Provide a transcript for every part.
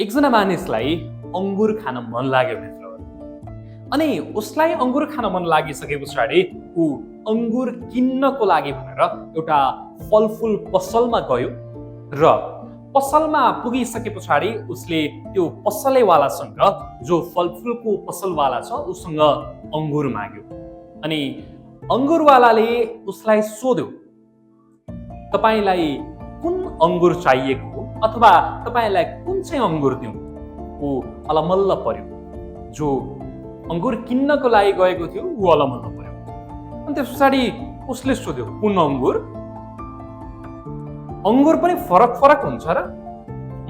एकजना मानिसलाई अंगुर खान मन लाग्यो मित्र। अनि उसलाई अंगुर खान मन लागिसके पछाडि ऊ अंगुर किन्नको लागि भनेर एउटा फलफुल पसलमा गयो र पसलमा पुगिसके पछाडि उसले त्यो पसलेवालासँग, जो फलफुलको पसलवाला छ, उसँग अंगुर माग्यो। अनि अंगुरवालाले उसलाई सोध्यो, तपाईलाई कुन अंगुर चाहिएको हो अथवा तपाईलाई कुन चाहिँ अंगुर दिउँ? ऊ अलमल्ल पर्यो। जो अंगुर किन्नको लागि गएको थियो ऊ अलमल्ल पर्यो। अनि त्यस पछाडि उसले सोध्यो, कुन अंगुर? अंगुर पनि फरक फरक हुन्छ र?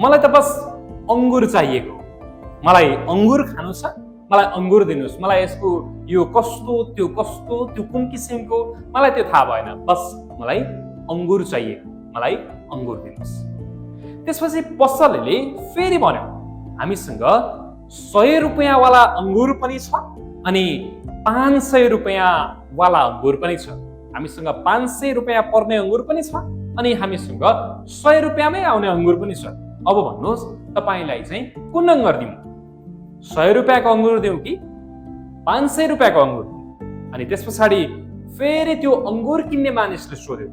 मलाई त बस अंगुर चाहिएको, मलाई अंगुर खानु छ, मलाई अंगुर दिनुहोस्, मलाई यसको यो कस्तो त्यो कस्तो त्यो कुन किसिमको मलाई त्यो थाहा भएन, बस मलाई अंगुर चाहिएको, मलाई अंगुर दिनुहोस्। त्यसपछि पसलेले फेरि भन्यो, हामीसँग 100 रुपैयाँ वाला अंगुर पनि छ अनि 500 रुपैयाँ वाला अंगुर पनि छ। हामीसँग 500 रुपैयाँ पर्ने अंगुर पनि छ अनि हामीसँग 100 रुपैयाँमै आउने अंगुर पनि छ। अब भन्नुहोस् तपाईलाई चाहिँ कुन अंगुर दिउँ? 100 रुपैयाँको अंगुर दिउँ कि 500 रुपैयाँको अंगुर? अनि त्यस पछाडि फेरि त्यो अंगुर किन्ने मानिसले सोध्यो,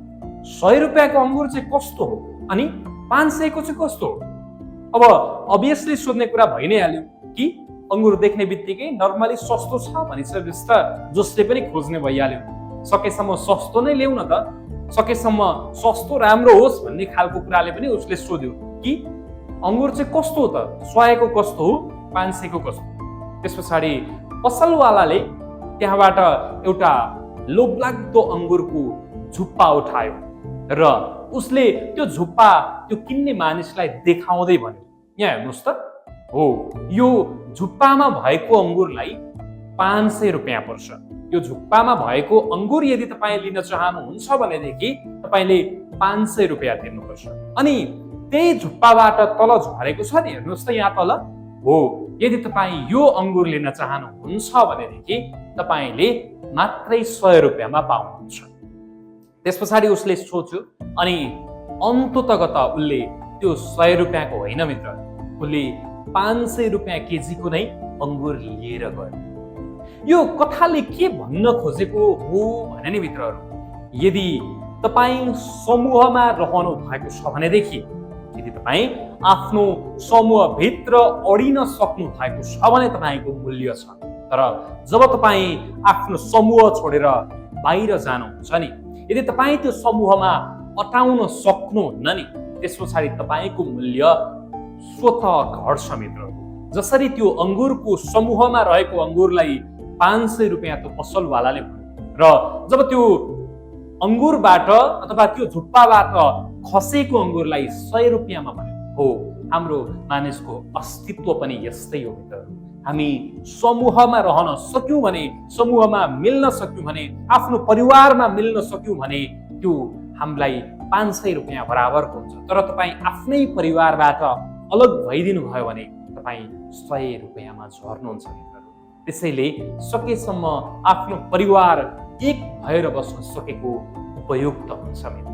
100 रुपैयाँको अंगुर चाहिँ कस्तो हो अनि 500 को चाहिँ कस्तो हो? अब अभियसली सोध्ने कुरा भइ नै हाल्यो कि अंगुर देख्ने बित्तिकै नर्मली सस्तो छ भनिसकेपछि त जसले पनि खोज्ने भइहाल्यो। सकेसम्म सस्तो नै ल्याउन त, सकेसम्म सस्तो राम्रो होस् भन्ने खालको कुराले पनि उसले सोध्यो कि अंगुर चाहिँ कस्तो हो त, 100 को कस्तो हो, 500 को कस्तो? त्यस पछाडि पसलवालाले त्यहाँबाट एउटा लोभलाग्दो अंगुरको झुप्पा उठायो र उसले त्यो झुप्पा त्यो किन्ने मानिसलाई देखाउँदै भन्यो, यहाँ हेर्नुहोस् त, हो यो झुप्पामा भएको अंगुरलाई 500 रुपैयाँ पर्छ। यो झुप्पामा भएको अंगुर यदि तपाईँ लिन चाहनुहुन्छ भनेदेखि तपाईले 500 रुपैयाँ तिर्नुपर्छ। अनि त्यही झुप्पाबाट तल झरेको छ नि, हेर्नुहोस् त यहाँ तल, हो यदि तपाईँ यो अंगुर लिन चाहनुहुन्छ भनेदेखि तपाईले मात्रै 100 रुपैयाँमा पाउनुहुन्छ। त्यस पछाडि उसले सोच्यो अनि अन्ततगत उसले त्यो 100 रुपैयाँको होइन मित्र, उसले 500 रुपैयाँ केजीको नै अंगुर लिएर गयो। यो कथाले के भन्न खोजेको हो भने नि मित्रहरू, यदि तपाईँ समूहमा रहनु भएको छ भनेदेखि, यदि तपाईँ आफ्नो समूहभित्र अडिन सक्नु भएको छ भने तपाईँको मूल्य छ। तर जब तपाईँ आफ्नो समूह छोडेर बाहिर जानुहुन्छ नि, यदि तपाईँ त्यो समूहमा अटाउन सक्नुहुन्न नि, त्यस पछाडि तपाईँको मूल्य स्वतः घट्छ मित्रहरू। जसरी त्यो अंगुरको समूहमा रहेको अंगुरलाई 500 रुपैयाँ त्यो पसलवालाले भन्यो र जब त्यो अंगुरबाट अथवा त्यो झुप्पाबाट खसेको अंगुरलाई 100 रुपैयाँमा भन्यो, हो हाम्रो मानिसको अस्तित्व पनि यस्तै हो मित्रहरू। हामी समूहमा रहन सक्यौं भने, समूहमा मिल्न सक्यौं भने, आफ्नो परिवारमा मिल्न सक्यौं भने त्यो हामीलाई 500 रुपैयाँ बराबरको हुन्छ। तर तपाईँ आफ्नै परिवारबाट अलग भइदिनु भयो भने तपाईँ 100 रुपैयाँमा झर्नुहुन्छ मित्रहरू। त्यसैले सकेसम्म आफ्नो परिवार एक भएर बस्न सकेको उपयुक्त हुन्छ मित्र।